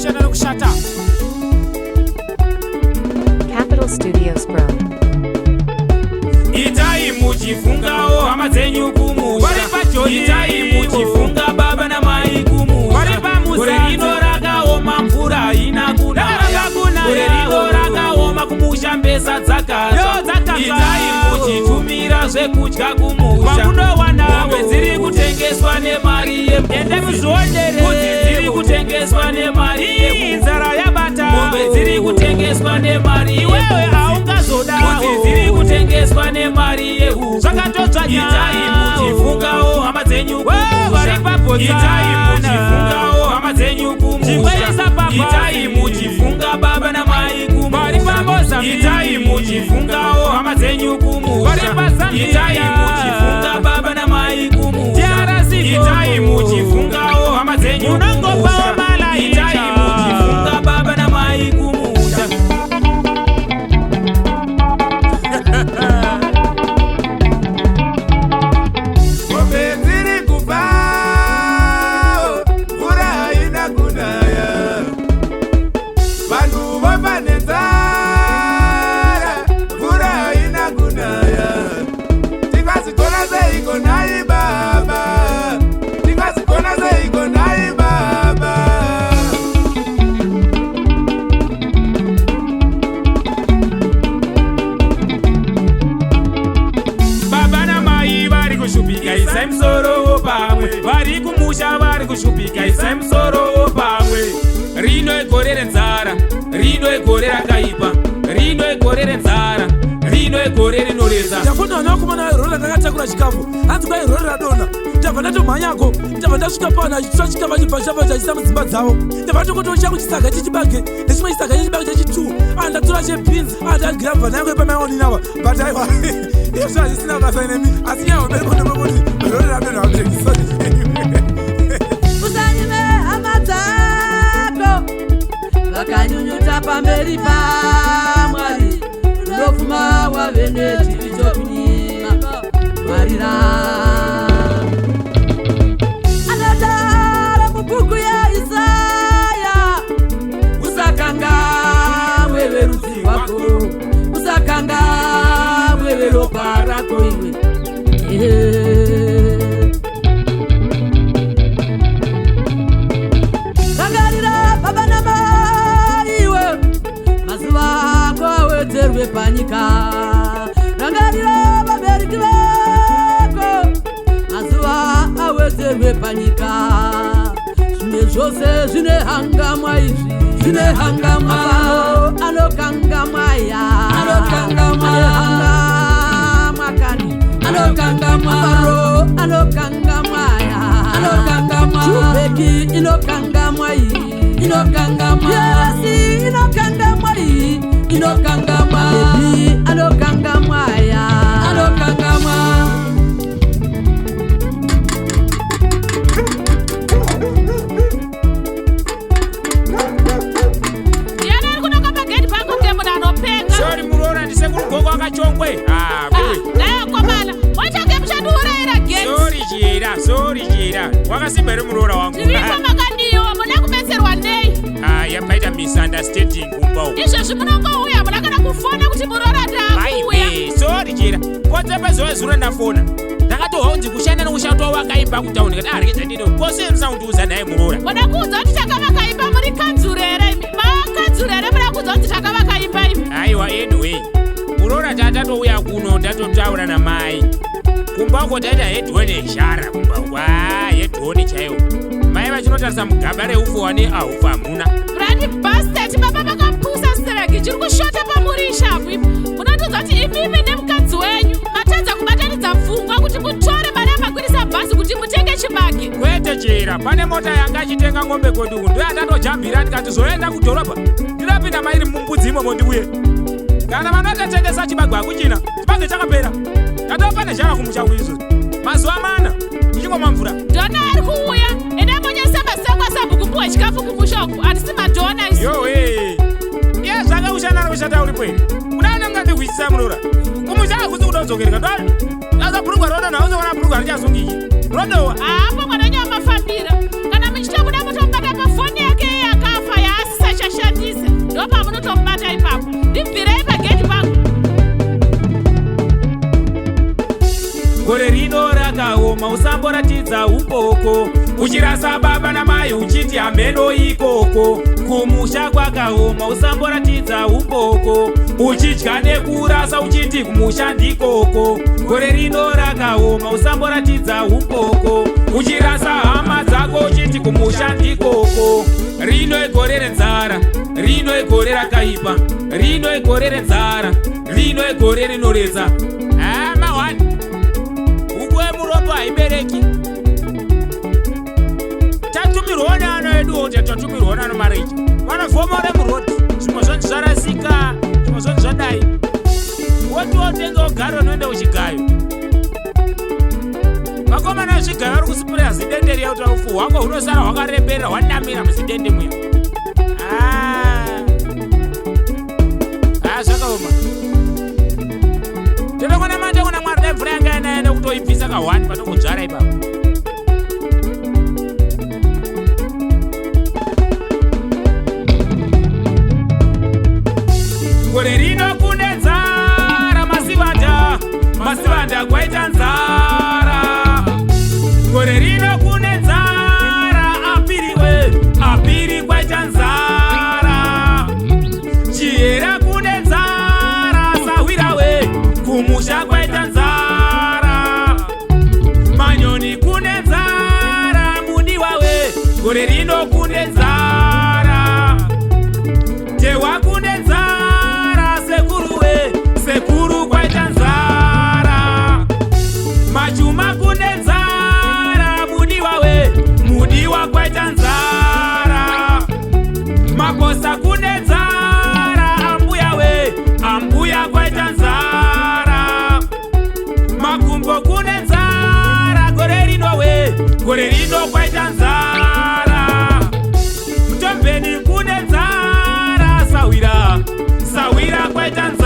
Kushanda nokushata. Capital Studios Bro. Itai muchifungawo hama dzenyu kumusha. Vari pajoni. Itai muchifunga baba namai kumusha. Vari pamusanze. Gore rino rakaoma, mvura haina kunaya. Raka kunaya. Gore rino rakaoma kumusha, mbesa dzakatsva. Yo, dzakatsva. Itai muchitumira zvekudya kumusha. Kwamunowana. Mombe dziri kutengeswa nemari yembudzi. Ende muzvionere. Mbudzi dziri kutengeswa nemari yembudzi. Inzara yabata. Mombe dziri kutengeswa nemari Iwewe yembudzi. haungazoda. Mbudzi dziri kutengeswa nemari yehuku. Zvakatotsvanya. Itai muchifungawo hama dzenyu kumusha. Vari paBotswana. Itai muchifungawo hama dzenyu kumusha. Chingwaisa pabasi. Itai muchifunga baba namai kumusha. Vari paMozambique. Itai muchifungawo hama dzenyu kumusha. Vari paZambia. Itai muchifunga baba namai kumusha. DRC Itai Congo. muchifungawo hama dzenyu Munongopawo kumusha. malaisha. Itai muchifunga baba namai kumusha. Mombe dziri kufa, mvura haina kunaya. Vanhu vofa nenzara, mvura haina kunaya. Tingazvikona seiko nhai baba? Tingazvikona seiko nhai baba? Baba namai vari kushupika, isai musoro pamwe. Vari kumusha vari kushupika, isai musoro pamwe. Rino igore renzara, rino igore rakaipa, rino igore renzara, rino igore rinoredza. Ndafona vana vakomana, rori randakatakura chikafu, hanzi kwai rori radonha. Ndabva ndatomhanyako, ndabva ndasvika pano achitora chikafu, achibva chabva chachisa mudzimba dzavo. Ndabva tokoto changu chisaga chechibage nechimwe chisaga chechibage chechi2, andatora chebhinzi, andagirabva nayangu epamaoninawa. But aiwa, izvo hazvisina basa nemi, asi nyaya hombe ndepekuti rori radonha, vabereki. Usanyime hama dzako vakanyunyuta pamberi paMwari, unofuma wave nechivi chokunyima Mwarira. Anotara mubhuku yaIsaya, usakangamwe verudzi rwako, usakangamwe veropa rako iwe. Yeah. Rangarira baba namaiwe, mazuva ako awedzerwe panyika. Rangarira vabereki vako, mazuva awedzerwe panyika. Zvimwe zvose zvine hangamwa, izvi zvine hangamwa. Anokangamwaya, anokangamwa, anehangamwa kani, anokangamwa, mafaro anokangamwaya, anokangamwa. Chubeki inokangamwa iyi, inokangamwa. Yesi inokangamwa iyi, inokangamwa. Baby anokangamwaya, anokangamwa. Ndiani ari kunoka pagedhi pangu kunge munhu anopenga? Sorry muroora, ndisekuru Gogo akachongwe. Ah, wewe. Naye akomana, wachange muchandiurayira geti. Sorry chira, sorry chira. Wakasimba here muroora wangu? Tiripo, makadiwa? Muna kubetserwa nei? Ah, yapaita misunderstanding kumba uku. Izvezvi munongouya, muna kana kufona kuti muroora ndaakuuya. Aiwe, sorry chira. Potse pazuva zuro ndafona. Ndakatohwa kunzi kushanda nokushatwa wakaimba kutauni kati arike ndino. Kose musakundiudza naye muroora. Muda kuudza kuti takavaka imba? Muri kanzuro here imi? Makanzuro here? Muda kuudza kuti takavaka imba imi? Aiwa, anyway. Muroora, tatatouya kuno, tatotaura namai. Kumba uko taita hedhoni nezhara kumba uko. Ah, hedhoni chaiwo. Mai vachinotarisa mugaba reufu wane aufu hamuna. Bloody bastard, baba vakapusa stereki. Chiri kushota pamuri ishavu imi. Munotodza kuti imimi nemukadzi wenyu matadza kubatanidza pfungwa kuti mutore mari yamakwirisa bhazi kuti mutenge chibage. Kwete chera, pane mota yanga achitenga ng'ombe kwedu uku, ndoyatatoJambira tikati zoenda kudhorobha, ndinopinda mairi mumbudzi imomo ndiuye. Kana vanotatengesa chibage hakuchina, chibage chakapera. Tatopa nezhara kumusha kuizvo mazuva 4 tichingomwa mvura. Dhona ari kuuya, enda monyesa masango asabhuku kupuwa chikafu kumusha uku. Handisi madhona isi. Yowe, iye zvanga kushanda nokushata uripo here? Kuda mungandihwisisa muroora, kumusha hakusi kudodzokereka. Aza bhurugwa rodonha, uzoona bhurugwa richasungiki rodowa. Haapo mwana wenyu wamafambira, kana muchitobuda mutomubata pafoni yake iye akafa. kwakaoma, usamboratidza umboko. Uchirasa baba namai uchiti hameno ikoko. Kumusha kwakaoma, usamboratidza umboko. Uchidya nekurasa uchiti kumusha ndikoko. Gore rino rakaoma, usamboratidza umboko. Uchirasa hama dzako uchiti kumusha ndikoko. Rino igore renzara, rino igore rakaipa, rino igore renzara, rino igore rinoredza. Hama 1, huku yemurombo haibereki. Tatumirwa neano eduwo, tatumirwa neano marechi vanovhomore murodhi. Zvimwe zvonzi zvarasika, zvimwe zvonzi zvadai. Woti wotenga ugaro unoenda kuchigayo. Vakomana vezvigayo vari kusipureya zidende riya kuti ufu hwako hunosara hwakarembera, hwanamira muzidende muya. Ah. Ah, zvakaoma. Totongona manje kuna Mwari, dai mvura yanga yanaya nekutoibvisa ka1 patongodzvara ipapo. Gore rino kune nzara, masivanda, masivanda kwaita nzara. Gore rino kune nzara, apiriwe, apiri kwaita nzara. Chiyera kune nzara, sahwirawe, kumusha kwaita nzara. Manyoni kune nzara, mudiwawe, gore rino kune nzara. Tewa kune nzara, sekuruwe, sekuru kwaita nzara. Machuma kune nzara, mudiwawe, mudiwa kwaita nzara. Makosa kune nzara, ambuyawe, ambuya kwaita nzara. Makumbo kune nzara, gore rinowe, gore rino kwaita nzara. Mutombeni kune nzara, sawira, sawira kwaita.